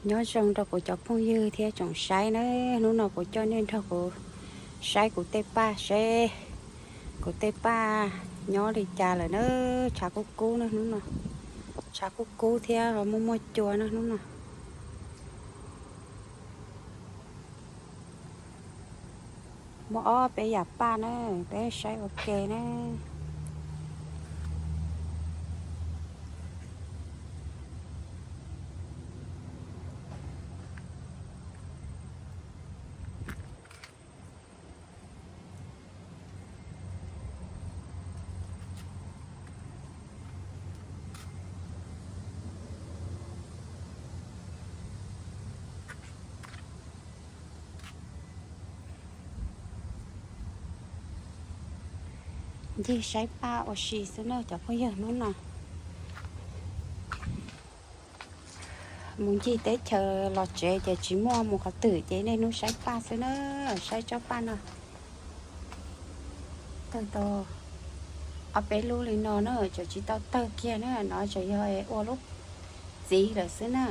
Nyob zoo rau kuv cov phooj ywg thiab tsoom saib na, hnub no kuv coj nej nrog kuv saib kuv tej paj seb kuv tej paj nyob li cas lawm na. Tshav kub kub na hnub no, tshav kub kub thiab muaj muaj cua na hnub no. Muaj ob peb yam paj na, peb saib ua ke na. Ncig saib paj ua si xwb na cov phooj ywg hnub no. Mus ncig teb chaws los tsev ces tsis muaj mus qhov twg ces niaj hnub saib paj xwb na, saib tsob paj no. Tawg tau ob peb lub li no na, tseem tsis tau tawg kiag na, no tseem yog ua lub txiv lawm xwb na.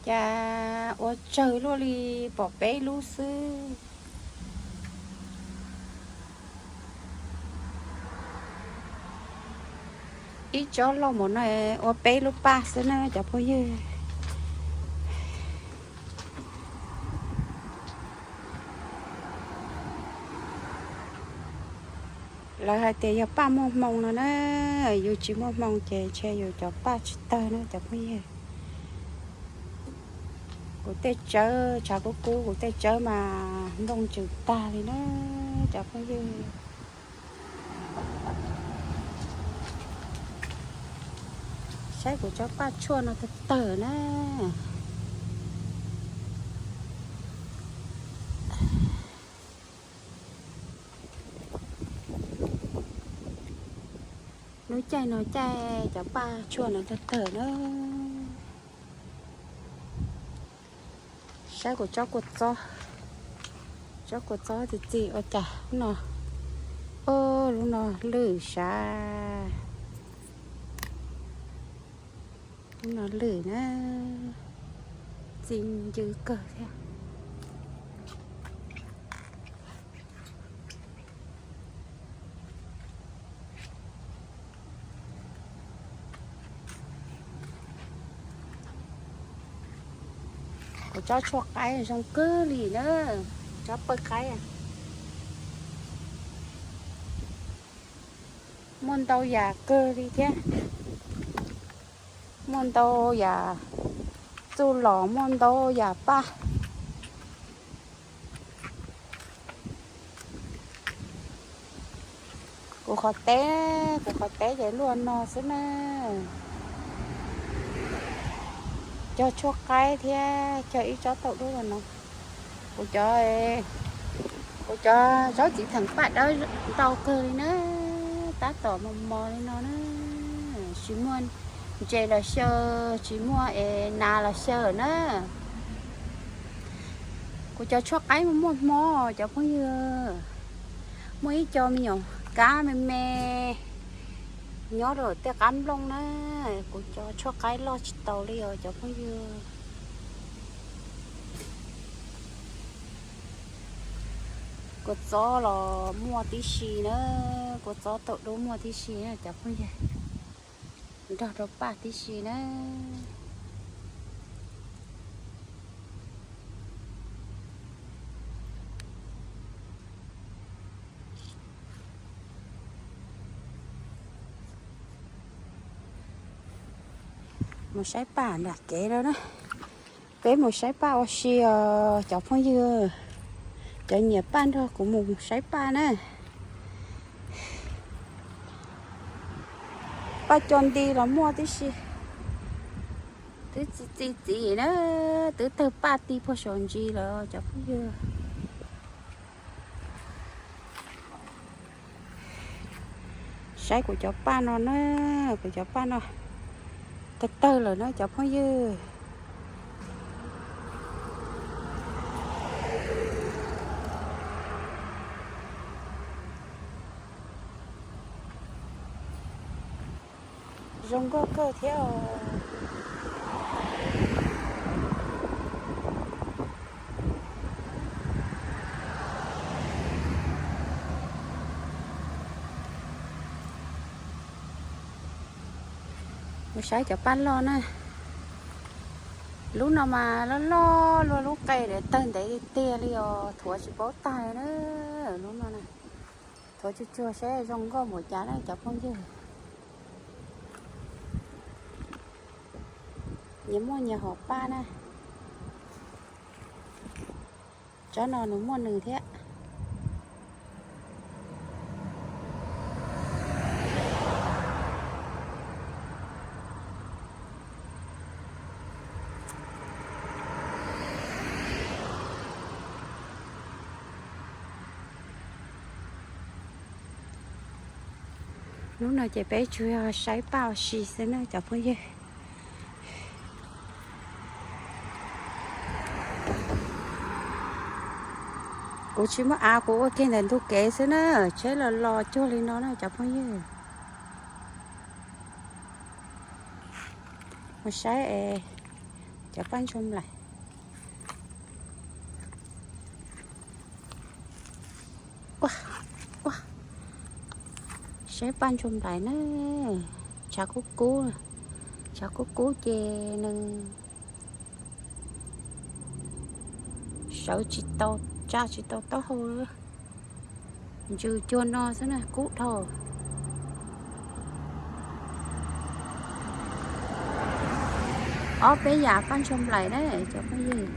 Cas ua tsawg luaj li, pom peb lub xwb. Ib tsob loj mus no ua peb lub paj xwb na cov phooj ywg. Lawv hais tias yog paj muaj hmoo no na, yus tsis muaj hmoo ces ntshe yus cov paj tsis tawg na cov phooj ywg. Kuv tej tsawb tshav kub kub, kuv tej tsawb mas nplooj tswm tag li na cov phooj ywg. Saib kuv tsob paj tshuaj no tawg tawg na. Lub caij no caij cov paj tshuaj no tawg tawg na. Saib kuv tsob kua txob, tsob kua txob txi txiv ua cas no, o, lub no lwj sav, lub no lwj na, txi ncw kawg thiab. Kuv tsob tshuaj qaib zoo kawg li na, tsob paj qaib. Muaj ntau yam kawg li thiab, muaj ntau yam txuj lom, muaj ntau yam paj. Kuv qhov teb, kuv qhov teb ces luaj no xwb na. Cog tshuaj qaib thiab cog ib tsob taum dub no. Kuv cov, kuv cov zaub txiv theem paj dawb ntau kawg li na, tab tom mos mos li no na. Tsis muaj ntses los xyaw, tsis muaj es nas los xyaw na. Kuv cov tshuaj qaib muaj hmo cov phooj ywg, muaj ib co me nyuam kab me me nyob rau tej qab nplooj na. Kuv cov tshuaj qaib loj tsis taus li os cov phooj ywg. Kua txob los muaj tib si na, kua txob taum dub muaj tib si na cov phooj ywg, nrog rau paj tib si na. Mus saib paj nram kev lawm na. Peb mus saib paj ua si os cov phooj ywg. Cov nyiam paj nrog kuv mus saib paj na. Paj co nti los muaj tib si. Twb txi txiv na, twb tawg paj ti puag saum ntsis lawm cov phooj ywg. Saib kuv cov paj no na, kuv cov paj no tawg tawg lawm na cov phooj ywg. Zoo nkauj kawg thiab os. Mus saib cov paj loj na. Lub no mas loj loj luaj, lub qe tawg ntev tiag tiag li os, thuav tsis paub tag na. Lub no na, thuav tsuag tsuag saib zoo nkauj npaum cas na cov phooj ywg. Nyias muaj nyias hom paj na. Tsob no nws muaj nws thiab. Hnub no ces peb tsuas yog saib paj ua si xwb na cov phooj ywg. Kuv tsis muaj av, kuv ua kiag ntawm ntug kev xwb na, tsheb los los cuag li no na cov phooj ywg. Mus saib es cov paj ntsuag nplaim. Saib paj ntsuag nplaim na, tshav kub kub, tshav kub kub ces nws sawv tsis tau, tsa tsis tau taub hau. Ntsws cuag no xwb na, kub dhau. Ob peb yam paj ntsuag nplaim na cov phooj ywg.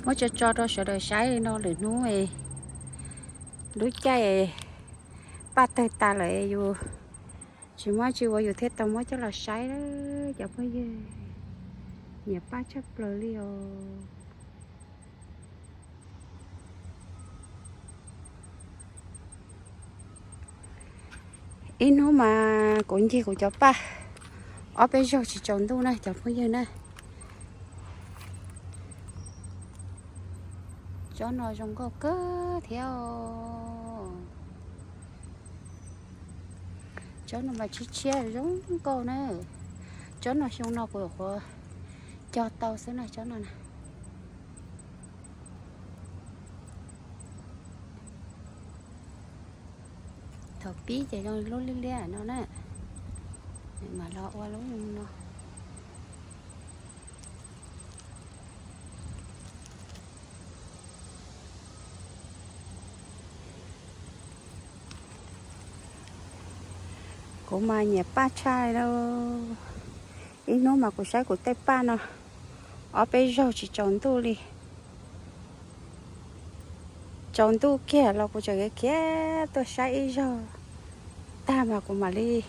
Muab tso tso rau sawv daws saib li no, lwm hnub lub caij paj tawg tas lawm yus tsis muaj tsis ua yus thiaj tau muab coj los saib cov phooj ywg. Nyiam paj tshaj plaws li os. Ib hnub mas kuv ncig kuv cov paj ob peb zaug tsis tsaus ntuj na cov phooj ywg na. Tsob no zoo nkauj kawg thiab. Tsob no mas tshiab tshiab zoo nkauj na. Tsob no xyoo no kuv nyuam qhuav cog tau xwb na tsob no na. Thaum pib ces zoo lub liab liab no na, mam los ua lub no. Kuv mas nyiam paj tshaj li. Ib hnub mas kuv saib kuv tej paj no ob peb zaug tsis tsaus ntuj li. Tsaus ntuj kiag los kuv tseem khiav tuaj saib ib zaug tag mas kuv mam li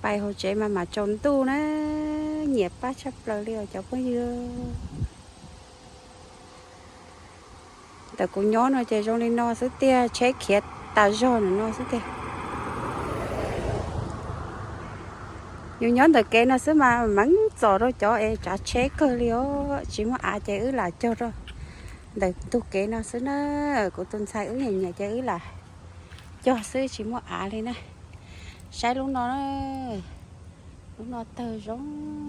pais hauv tsev mas mam tsaus ntuj na. Nyiam paj tshaj plaws li os cov phooj ywg. Ntawm kuv nyob no ces zoo li no xwb tiag, tsheb khiav tas zog ntawm no xwb tiag. Yus nyob ntawm kev no xwb mas meej txom rau cov es tsav tsheb kawg li os. Tsis muaj av ces wb lam cog rau ntawm ntug kev no xwb na. Kuv tus ntxhais wb nyiam nyiam ces wb lam cog xwb tsis muaj av li na. Saib lub no, lub no tawg zoo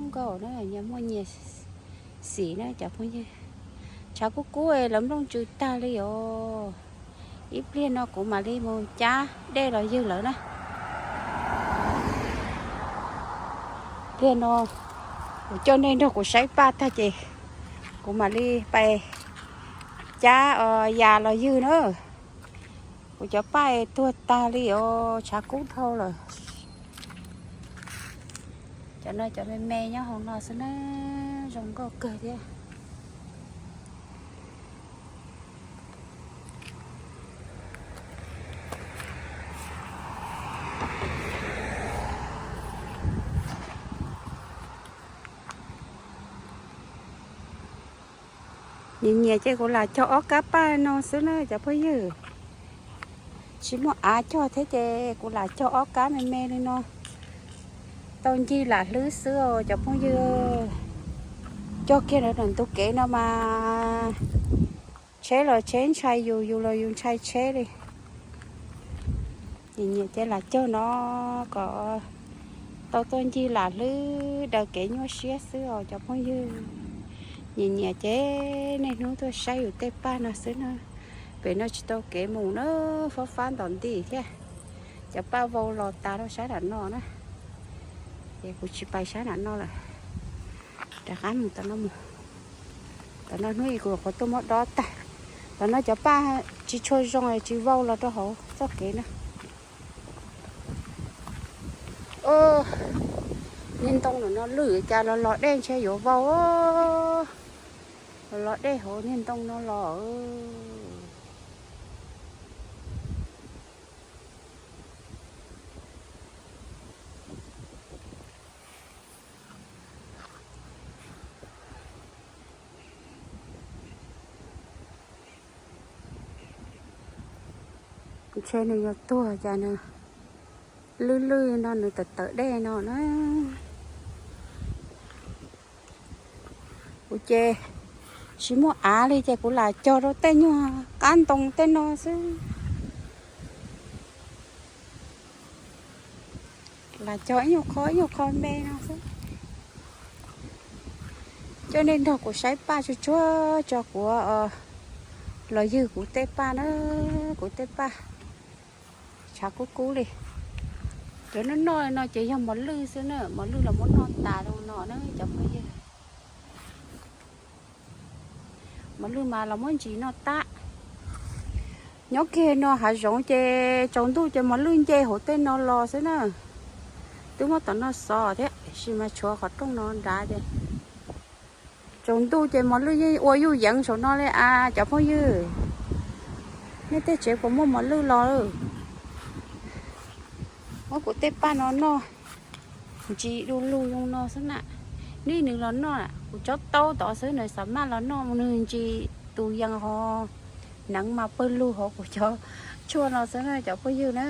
nkauj na, nyias muaj nyias xim na cov phooj ywg. Tshav kub kub lawv nplooj ntsws tag li os. Ib pliag no kuv mam li mus cab dej los ywg lawv na. Pliag no kuv coj nej nrog kuv saib paj tag ces kuv mam li pais cab ya los ywg na. Kuv cov paj tuag tag li os, tshav kub dhau lawm. Cov no cov me me nyob hauv no xwb na, zoo nkauj kawg thiab. Nyiam nyiam ces kuv lam cog ob kab paj no xwb na cov phooj ywg. Tsis muaj av cog thiab ces kuv lam cog ob kab me me li no tau ncig lam hlwb xwb os cov phooj ywg. Cog kiag ntawm ntug kev no mas tsheb los tsheb ntshai yus, yus los yus ntshai tsheb li. Nyiam nyiam ces lam cog no kom tau tuaj ncig lam hlwb daws kev nyuaj siab xwb os cov phooj ywg. Nyiam nyiam ces niaj hnub tuaj saib yus tej paj no xwb na. Pem no tsis tau kev mus na, fab fab ntom nti thiab. Cov paj vau los tas rau sab nram no na, ces kuv tsis pais sab nram no lawm. Rov qab mus tom no mus. Tom no hnub ib kuv qhuav tuaj muab dob tag. Tom no cov paj tsis tshua zoo tsis vau los rau hauv txoj kev na. Niag ntoo no lwj cas los los dej ntshe yuav vau. Los los dej hauv niag ntoo no los. Ntshe nws yuav tuag cas nws lwj lwj no nws tawm tawm dej no na. Kuv ces tsis muaj av li ces kuv lam cog rau tej nyuag qab ntoo tej no xwb. Lam cog ib nyuag qho ib nyuag qho me no xwb. Coj nej nrog kuv saib paj tsuag tsuag tso kuv los ywg kuv tej paj na, kuv tej paj tshav kub kub li. Cov noj noj no ces yog mos lwj xwb na, mos lwj los muab noj tas zoo no na cov phooj ywg. Mos lwj mas los muab ntsis noj tab. Nyob kiag no hav zoov ces tsaus ntuj ces mos lwj nce hauv tej no los xwb na. Twb muab tom no xov thiab sis mas tshuav qhov rooj no nrad ces tsaus ntuj ces mos lwj yeej ua yuj yeev saum no li as cov phooj ywg. Nej tej tsev puas muaj mos lwj los? Muab kuv tej paj no noj ntsis du lug zoo no xwb na. Neb nws los noj, kuv tsob taub tod xwb nws xav maj los noj, nws ntsis tus yees ho neev mas pawg lug hauv kuv cov tshuaj no xwb na cov phooj ywg na.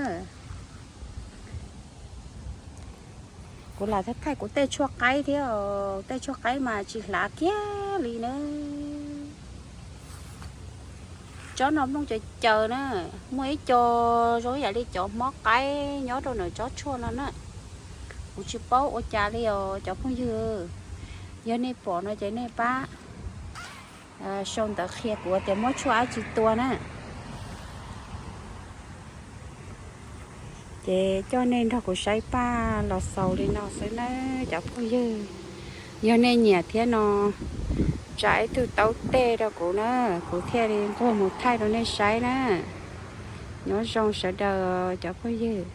Kuv lam thaij thaij kuv tej tshuaj qaib thiab, tej tshuaj qaib mas tsis hlav kiag li na. Tsob no Hmoob caws caws na, muaj ib co zoo yam li cov mob qaib nyob rau ntawm tsob tshuaj no na. Kuv tsis paub ua cas li os cov phooj ywg. Yog nej pom no ces nej pab sau ntawv qhia kuv tias muab tshuaj dab tsi tua na. Ces coj nej nrog kuv saib paj los xaus li no xwb na cov phooj ywg. Yog nej nyiam thiab no, tsa ib tug taub tej rau kuv na, kuv thiaj li nquag mus thaij rau nej saib na. Nyob zoo sawv daws cov phooj ywg.